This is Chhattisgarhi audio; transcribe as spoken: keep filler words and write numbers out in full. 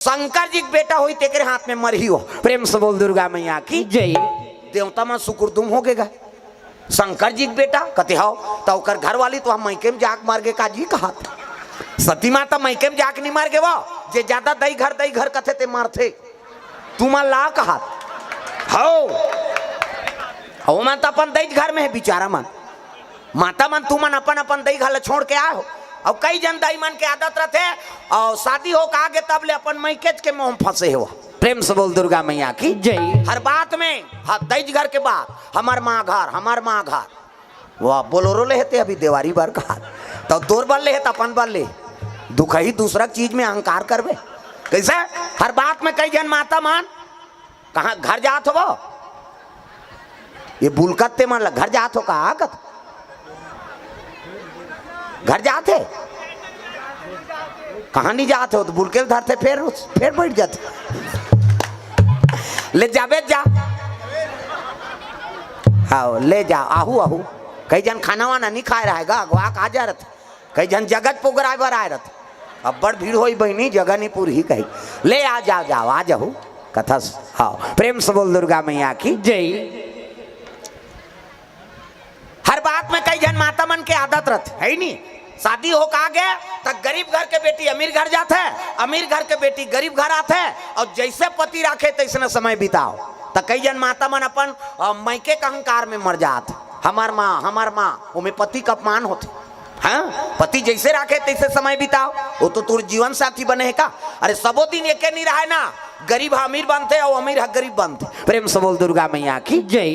शंकर जी के बेटा होई, तेकरे हाथ में मरही हो। प्रेम से बोल दुर्गा मैया की। जय। देवता मन सुकुरदुम हो गे गा। शंकर जी के बेटा कथे हव, त ओकर घरवाली तो हम मइके में जाके मर गे का जी कहत। सती माता मइके में जाके नहीं मर गे वो, जे ज्यादा दई घर दई घर कथे ते मरथे। तुमन ला कहत हव, ओमन त अपन दई घर में हे बिचारा मन। माता मन, तुमन अपन अपन दई घर ल छोड़ के आए हो। अउ कई झन दई मन के आदत रथे, अउ शादी हो के आगे तब ले अपन मइकेच के मोह में फंसे हो। प्रेम से बोल दुर्गा मैया की। जय। हर बात में, हाँ, दई घर के बात, हमर माँ घर, हमर माँ घर। वाह, बोलोरो ले हे ते अभी देवारी बर का, त तोर बर ले हे त अपन बर ले। दुखही दूसरा चीज में अहंकार करबे कैसे? हर बात में कई झन माता मन कहाँ घर जात हो वो? ये बुलकत ते मन ला घर जात हो का? कत घर जात हे? कहाँ नहीं जात हो? त बुलके ल धरथे, फेर उस, फेर बैठ जाथे। ले जाबे जा। हाँ, ले जा, आहू, आहू। कई झन खाना वाना नहीं खाए रहे गा, अगवा के आ जा रथे। कई झन जगत पोगराए बर आए रथे। अब्बड़ भीड़ होई बहिनी, जगह नहीं पूरही कही। ले आ, जाओ, जाओ, आ जाहू। कथस, हाँ, प्रेम से बोल दुर्गा मैया की। जय। हर बात में कई झन माता मन के आदत रथे, है नी? शादी हो के आगे त गरीब घर के बेटी अमीर घर जाथे, अमीर घर के बेटी गरीब घर आथे, अउ जैसे पति राखे तैसने समय बिताओ। त कई झन माता मन अपन, अ, मइके के अहंकार में मर जात, हमर माँ, हमर माँ, ओमे पति के अपमान होथे। हाँ, पति जैसे राखे तैसे समय बिताओ, वो तो तोर जीवन साथी बने हे का? अरे सबो दिन एके नहीं रहे ना, गरीब ह अमीर बनथे अउ अमीर ह गरीब बनथे। प्रेम से बोल दुर्गा मैया की। जय।